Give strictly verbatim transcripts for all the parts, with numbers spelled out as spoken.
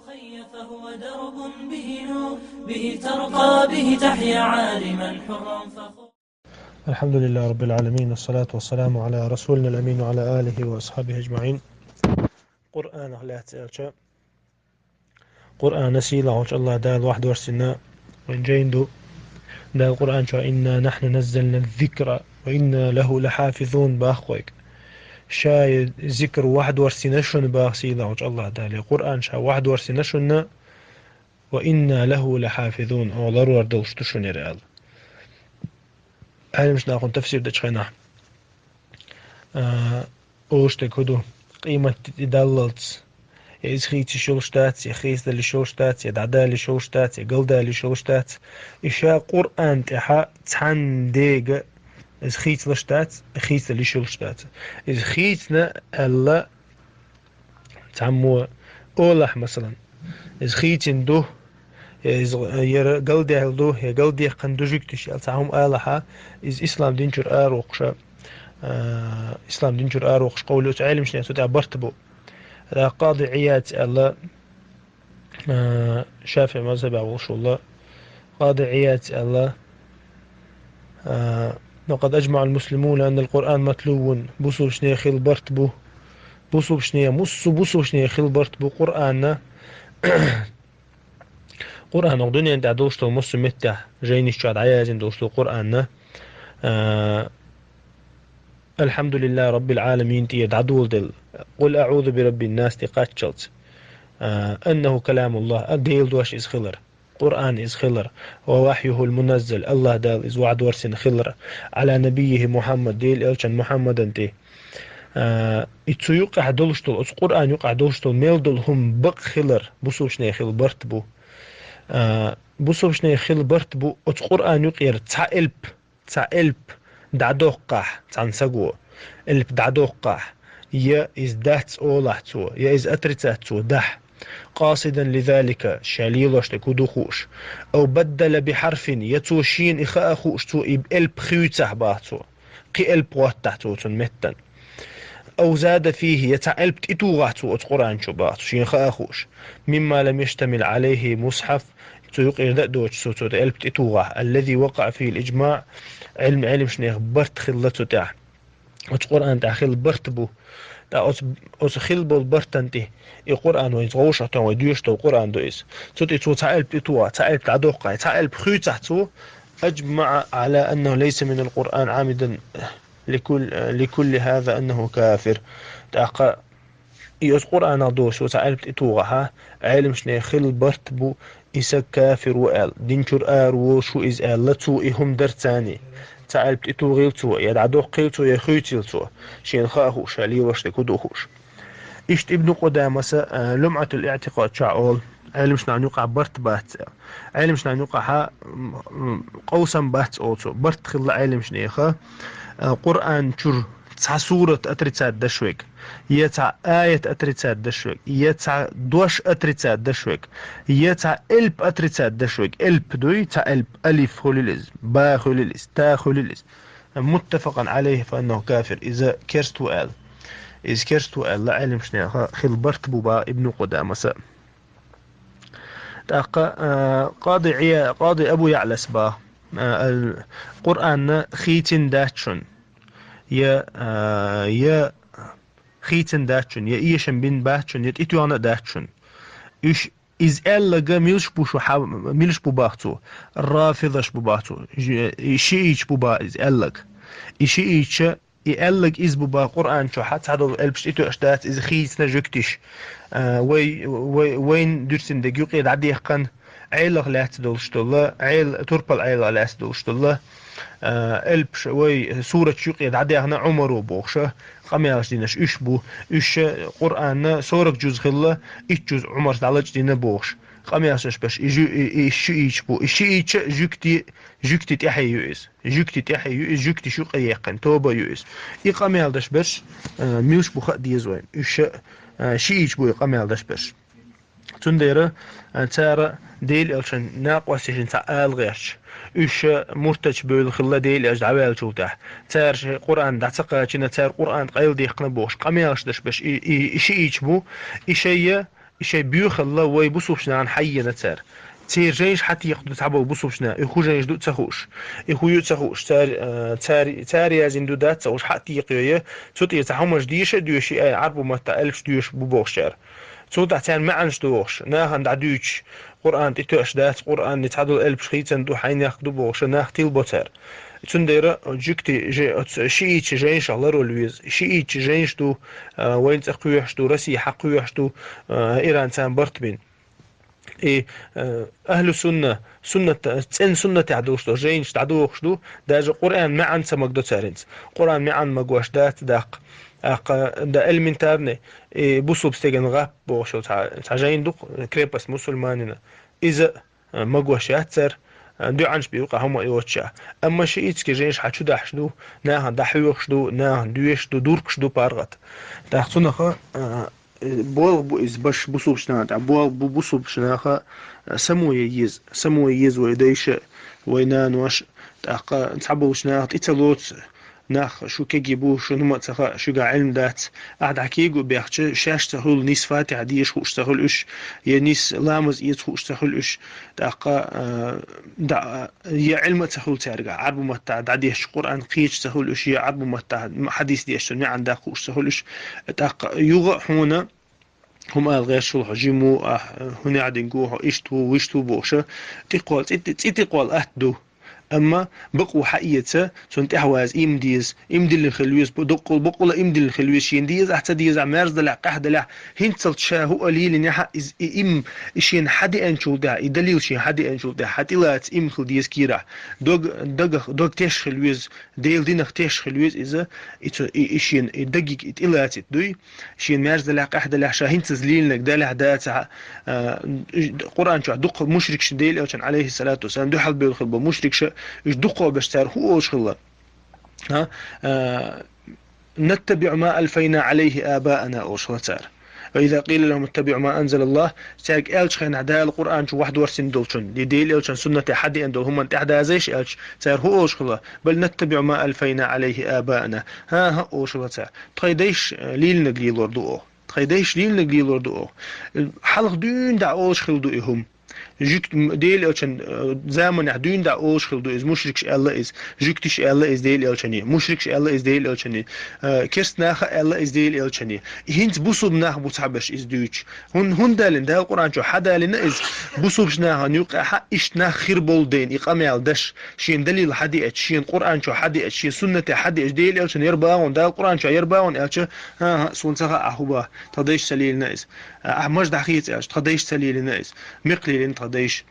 الخي فهو درب به نور، به ترقى، به تحيا عالما حرا فخور. الحمد لله رب العالمين، والصلاة والسلام على رسولنا الأمين وعلى آله وأصحابه أجمعين. Къуръанах лаьцна аьлча, Къуръан сийлахьчу Аллах Дала вахьдорсина вайн жайна ду. Дала Къуръан чохь: «إنا نحن نزلنا الذكر وإنا له لحافظون», бах вайга. Ша и зикр вахьдорсина шуна, бах сийлахьчу Аллах Дала. Къуръан ша вахьдорсина шуна, «وإنا له لحافظون», оха ларор долуш ду шуна хӀара аьлла. Ӏеламаш нахана тафсир дечу хенахь, а, олуш дерг хӀун ду, къематде тӀедаллалц, я иза хийцаш йолуш дац, я хийцадалаш йолуш дац, я дӀадалаш йолуш дац, я галдалаш йолуш дац. И ша Къуръан тӀехь цхьанна дега иза хийцалаш дац, хийцадалаш йолуш дац. Иза хийцина аьлла, цхьаммо олахь, масалан, иза хийцина ду, я иза, яра галдаьлла ду, я галдаьккхина ду жуьгташа аьлла, цхьа хӀума алахьа, иза ислам дин чуьра аравоккхуш, а, ислам дин чуьра аравоккхуш къовлуьйцу Ӏеламаш, цу тӀехь барт бу. ТӀаккха Къади Ӏияд аьлла, а, ШафиӀи мазхабехь волуш волу, Къади Ӏияд аьлла, а, «وقد أجمع المسلمون أن القرآن متلو», бусулбанех хилла барт бу. Бусулбанех, муссу бусулбанех хилла барт бу Къуръанна. Къуръан оха дуьнен тӀехь долуш долу муссу меттехь, жайнаш чохь дӀаяздина долуш долу Къуръанна, а, «الحمد لله رب العالمين» тӀера дӀадоладелла, «قل أعوذ برب الناس» тӀе кхаччалц, а, «أنه كلام الله», а, Делан дош иза хилар. Къуръан иза хилар, «ووحيه المنزل», Аллах Дала иза вахьдорсина хилар, «على نبيه محمد», Делан элчан Мухьаммадан тӀе. А, и цу юкъахь долуш долу, оцу Къуръан юкъахь долуш долу мел долу хӀума бакъ хилар бусулбанех хилла барт бу. А, бусулбанех хилла барт бу оцу Къуръан юкъера цхьа элп, цхьа элп дӀадоккхахь цхьана саго, элп дӀадоккхахь, я иза дац олахь цо, я иза отрицать цо дахь, «قاصدا لذلك», ша лелош дерг хӀун ду хууш, «أو بدل بحرف», я цо шена и хаа хууш, цо и элп хуьйцахь, бах цо, кхин элп хӀоттахь цо цунна меттана, «أو زاد فيه», я цхьа элп тӀетухахь цо оцу Къуръан чу, бах цо, шена хаа хууш, «مما لم يشتمل عليه مصحف», цу юкъера дан а доцуш цо, цо тӀе элп тӀетухахь, «الذي وقع فيه الإجماع», Ӏилм-, Ӏеламнех барт хилла цу тӀехь. Оцу Къуръан тӀехь хилла барт бу. ТӀаккха оцу, оцу хилла болу бартан тӀе, и Къуръан вайна вовшахтохь вай доьшуш долу Къуръан ду иза. Цу тӀе цо цхьа элп тӀетухахь, цхьа элп дӀадоккхахь, цхьа элп хуьйцахь цо, «أجمع على أنه ليس من القرآن عامدا لكل، لكل هذا أنه كافر». ТӀаккха и оцу Къуръанах доцуш цхьа элп тӀетухахь, Ӏеламнех хилла барт бу, и саг кафир ву аьлла, дин чуьра ара волуш ву иза аьлла, цо и хӀума дара царний. Цхьа элп тӀетухийла цо, я дӀадоккхийла цо, я хуьйцийла цо, шена хаа хууш, ша лелош дерг хӀун ду хууш. Иштта Ибн Къудамаса, а, «ЛумӀатул-ИӀтикъад» чохь олу, Ӏеламнехан юкъахь барт бац аьлла. Ӏеламнехан юкъахь, м, м, къовсам бац олу цо, барт хилла Ӏеламнеха, а, Къуръан чуьра цхьа сурат отрицать даш верг, я цхьа аят отрицать даш верг, я цхьа дош отрицать даш верг, я цхьа элп отрицать даш верг. Элп дуй, цхьа элп, алиф хуьлийла иза, ба хуьлийла иза, та хуьлийла иза. «متفقا عليه فإنه كافر», иза керст ву аьлла. Иза керст ву аьлла Ӏеламнеха хилла барт бу, бах Ибн Къудамаса. ТӀаккха, а, Къади Ӏия-, Къади Абу Яълас, бах, а, ал-, Къуръанна хийцина дац шуна, я, а, я хийцина дац шуна, я эшам бина бац шуна, я тӀетоьхна а дац шуна. Уьш иза аьлларг милаш бу шу хьа-, милаш бу, бах цо, рафидаш бу, бах цо, жи-, и шиӀийча бу, бах, иза аьлларг. И шиӀийча, и аьлларг иза бу, бах, Къуръан чохь цхьадолу элпаш тӀетоьуш дац, иза хийцина жуьгташа. А, вай, вай, вайна дуьрцина дерг юкъе дӀадаьккхина, Ӏелах лаьцна долуш долу, Ӏела, турпал Ӏелах лаьцна долуш долу, а, элпаш вай сураташ юкъе дӀадаьхна Ӏумаро бохуш, къамелаш динарш уьш бу. Уьш Къуръанна сорок жуз хилла, итт жуз Ӏумарс дӀалачдина бохуш. Къамелаш даш берш и жу-, и, и шиӀийча бу. И шиӀийча жуьгти, жуьгти тӀаьхье ю иза. Жуьгти тӀаьхье ю иза, жуьгташа юкъе яьккхина тоба ю иза. И къамел даш берш, а, милаш бу хаа деза вайна. Уьш, а, шиӀийча бу и къамел даш берш. Цундела, а, цара Делан элчан накъосташна цхьа ала гӀерташ, уьш муртадаш бевлла хилла Делан элча дӀаваьллачул тӀаьхьа. Цара шайн Къуръан дӀа ца кхачийна, цара Къуръан къайладаьккхина бохуш, къамелаш даш берш и, и, и шиӀийча бу, и шайна И шайн боьхалла вай бусулбча нахана хьаена цара. Церан жайнаш хьатекха ду цхьаболу бусулбча наха, и хӀун жайнаш ду а ца хууш, и хӀун ю а ца хууш, цара, а, цара, цара яздина ду дац ца хууш, хьатекхайой, цу тӀера цхьа хӀуманаш деша а доьший, ай, Ӏарбу маттахь элпаш доьшуш бу бохуш цара. Цул тӀаьхьа царна маьӀнаш ду бохуш, нахана дӀадуьйцуш, Къуръан тӀе тоьаш дац, Къуръане цхьадолу элпаш хийцан ду, хьайнех ду бохуш, нах тилбо цара. Цундела жуьгти же-, оцу шиитча жайнашах ларвала веза. Шиитча жайнаш ду, а, вайна цӀа кхоьхьуш ду, Россия хьакхоьхьуш ду, а, Иран царна барт бина. И, а, ахьлу сунна, суннат, цӀена суннатехь долуш долу жайнаш дӀадохуш ду, даже Къуръан маьӀна ца магадо цара хӀинца. Къуръан маьӀна магош дац даккха. ТӀаккха да элементарный, и бусулба стеган гӀап бохуш йолу цхьа, цхьа жайна ду-кх, крепость мусульманина. Иза а, магош яц цара, а, дуьхьанаш бен юкъа хӀума а йоцуш. Амма шиитский жайнаш хьан чу дахьаш ду, нахана дӀахьоьхуш ду, нахана доьшуш ду, дуркуш ду паргӀат. ТӀаккха цунах, а, э, болх бу иза баш бусулбчу наха тӀехь, болх бу бусулбчу наха, а, само ян еза, само ян еза вай дайша, вай нанош, тӀаккха цхьаболчу наха тӀе ца лоцу, нах шу кегий бу, шуна хӀума а ца хаьа, шуьгахь Ӏилма дац. Ахьа дӀа кего бехча, шаьш ца хуьлу, нийса фатихьа деша хууш ца хуьлу уьш, я нийса ламаз эца хууш ца хуьлу уьш. ТӀаккха, а, дӀа, я Ӏилма а ца хуьлу цаьрга, Ӏарбу маттахь дӀадешча Къуръан кхеташ ца хуьлу уьш, я Ӏарбу маттахь хьадис дешча маьӀна даккха хууш ца хуьлу уьш. ТӀаккха юха а хьуна хӀума ала гӀерташ хуьлу хьо, жима ву ахь, хӀун яхьдинга ву хьо, иштта ву, вуьшта ву бохуша, тӀекхолла, цӀи, цӀи тӀекхолла атта ду. Амма бакъо хьаэца, цунна тӀаьхьаваза ийман деза, ийман диллина хила веза, бу-, дуккъал-, бакъала ийман диллина хила веза, шена деза ахь, ца деза ахь, маьрза далахь, къаьхьа далахь, хӀинццалц ша хӀу а лийрина ахь, иза, и ийман, и шена хьадеанчул тӀаьхьа, и далил шена хьадеанчул тӀаьхьа, хьан тӀелаца ийман хила деза кийрахь. Дог, дагах, дог теш хила веза, Делан динах теш хила веза иза, и цу, и, и шена, и дагиг, и тӀелацийта дуй, шена маьрза далахь, къаьхьа далахь, ша хӀинццалц лийлинарг далахь, дацахь, а, Къуръан чохь дукха мушрикаш Делан Элчан, алейхиссалату вассалам, дуьхьал бевлла хила болу мушрикаш, уьш дукхо беш цара хӀун олуш хилла? А, а, «Наттабиъу ма алфайна алейхи абаана», олуш хилла цара. «Ва иза къила лахум иттабиъу ма анзалаллах», цаьрга аьллачу хенахь Дала Къуръан чу вахьдорсина долчун, и Делан Элчан суннате хьадеана долу хӀуманна тӀаьхьадазайша аьлча, цара хӀун олуш хилла? «Бал наттабиъу ма алфайна алейхи абаана». ХӀан-хӀа, олуш хилла цара. Тхайн дайша, э, лийлинарг лелор ду оха. Тхайн дайша лийлинарг лелор ду оха. Хьалха дуьйна дӀа олуш хилла ду и хӀума. Жуьгт-, м, Делан Элчан, э, заманахь дуьйна дӀа олуш хилла ду иза. Мушрикаш аьлла иза. Жуьгтиш аьлла иза Делан Элчане. Мушрикаш аьлла иза Делан Элчане. Э, керста наха аьлла иза Делан Элчане. И хӀинца бусулба нах бу цхьаберш иза дуьйцуш. ХӀун-, хӀунда аьлла, Дала Къуръан чу хьадалина иза, бусулбчу нахана юкъахь иштта нах хир болу дайн, и къамел даш, шена далил хьадеача, шена Къуръан чу хьадеача, шена суннате хьадеача, Делан Элчан яр багӀун, Дала Къуръан чу яр багӀун аьлча, хӀан-хӀа, суна ца хаьа ахь хӀун бах, тха дайша ца лийлина иза. Ахь мажа дӀахеца аьлча, тха дайша ца лийлина иза. Мекх лийлина тха дайша.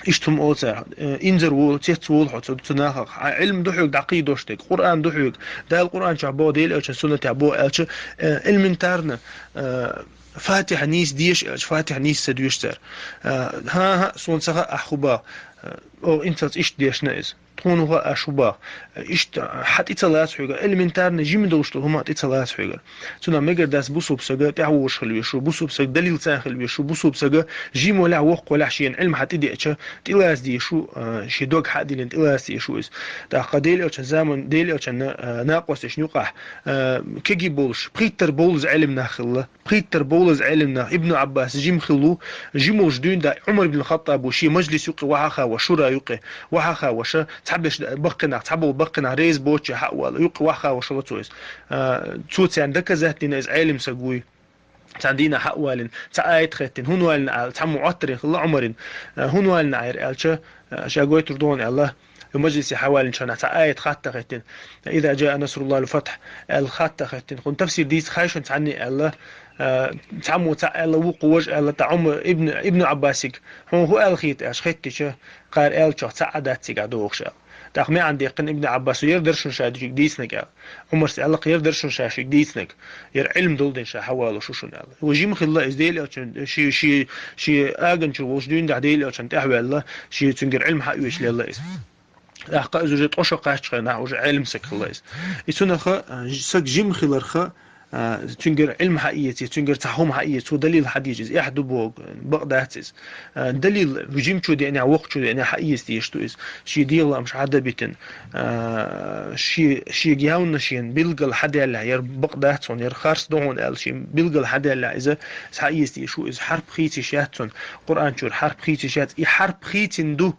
Иштта хӀума олу цара, э, инзар волу, цец волу хьо цу, цу нахах. Хьан Ӏилма ду хьоьга дӀакхийдош дерг, Къуръан ду хьоьга. Дала Къуръан чохь боху, Делан Элчан суннатехь боху аьлча, э, элементарно, э, Фатихьа нийса деша аьлча, Фатихьа нийса ца доьшу цара. Э, хӀан-хӀа, суна ца хаьа ахь хӀун бах. Э, оха инцалц иштта дешна иза. Тхуна хӀун хаьа аша хӀун бах. Иштта хьан тӀе ца лаца хьоьгара, элементарно жима долуш долу хӀума тӀе ца лаца хьоьгара. Цунах мегар дац бусулба сага тӀаьхьавозуш хила везаш ву, бусулба сага далил царна хила везаш ву, бусулба сага жима валахь, воккха валахь, шена Ӏилма хьан тӀе деача, тӀелаца дезаш ву, а, шен дог хьан а диллина, тӀелаца дезаш ву иза. ТӀаккха Делан Элчан заман, Делан Элчан, а, накъосташна юкъахь, а, кегий болуш, пхийттара бовлаза Ӏелим нах хилла. Пхийттара бовлаза Ӏелим нах, Ибну Ӏаббас жима хилла ву, жима волуш дуьйна дӀа Ӏумар ибн Хаттаб ву, шен мажлис юкъе вахьа а хаош, шура юкъе вахьа а хаош, цхьаберш баккхинах, цхьаболу баккхинах реза боцуш хьа а вала, юкъе вахьа а хаош хилла цо иза. А, цо царна доказать дина иза Ӏелим саг вуй. Цхьана дийнахь хьа а валийна, цхьа аят хеттина, хӀунда валийна аьлла, цхьаммо Ӏоттарийна хилла Ӏумарна, а, хӀунда валийна ахьа аьлча, а, ша гойтур ду хьуна аьлла, и мажлисе хьа а валийначу хенахь цхьа аят хатта хеттина. «Иза джаа насруллахи вал фатхь», аьлла хатта хеттина. Кхунна тафсир дийца хьайшина цхьанне аьлла, а, цхьаммо цхьаъ аьлла, вукхо важа аьлла, тӀаккха Ӏумар ибн, Ибну Ӏаббасига, хьуна хӀун аьлла хийта аьлча, хеттича, кхара аьллачох цхьа а дац цигахь догӀуш аьлла. ТӀаккха маьӀна даьккхина Ибну Ӏаббаса, яра дара шуна ша шуьга дийцинарг аьлла. Ӏумарс аьлла-кх, яра дара шуна ша шуьга дийцинарг. Яра Ӏилма долу ден ша хьавалуш ву шуна аьлла. Вай жима хилла иза Делан Элчан, ши, ши, ши аганчур волуш дуьйна дӀа Делан Элчан тӀаьхьаваьлла, ши цуьнгара Ӏилма хьаоьцуш лелла иза. ТӀаккха иза уже ткъо шо кхаьччу хенахь уже Ӏелим саг хилла иза. И цунах, а, саг жима хиларх, а, а, цуьнгара Ӏилма хьаэца, цуьнгара цхьа хӀума хьаэца, цо далил хьадийча, из эхь ду боху, бакъ дац иза. А, далил жимачо деанехь, воккхачо деанехь хьаэца дезаш ду иза. Шен дегӀан лаамаш хьадабитина, а, шен, шега явна шена билггал хьадаьллехь, яра бакъ дац хьуна, яра харц ду хьуна аьлла, шена билггал хьадаьллехь, иза, иза хьаэца дезаш ву, иза хьарп хийца йиш яц цунна, Къуръан чуьра хьарп хийца йиш яц, и хьарп хийцина ду.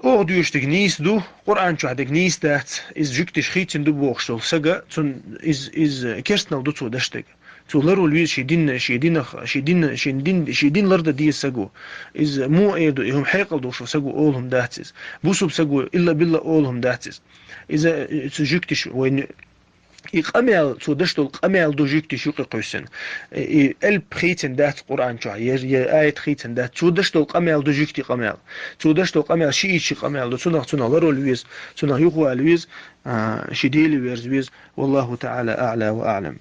Оха доьшург нийса ду, Къуръан чохь дерг нийса дац, иза жуьгташа хийцина ду бохуш долу сага, цунна иза, иза керстанал ду цо деш дерг. Цо ларвала веза шен дин, шен динах, шен дин, шен дин, шен дин лардан деза сага. Иза муха эр ду, и хӀума хьекъал долуш волу сага олу хӀума дац иза. Бусулба сага илла-билла олу хӀума дац иза. Иза, э, цу жуьгташа вайна и къамел, цо деш долу къамел ду жуьгташа юкъе кхуьссина. И, и элп хийцина дац Къуръан чохь, я, я аят хийцина дац. Цо деш долу къамел ду жуьгти къамел. Цо деш долу къамел шиъ, ши къамел ду. Цунах, цунах ларвала веза, цунах юхавала веза, а, шен Деле верза веза. Валлаху та'ала а'ла ва а'лам.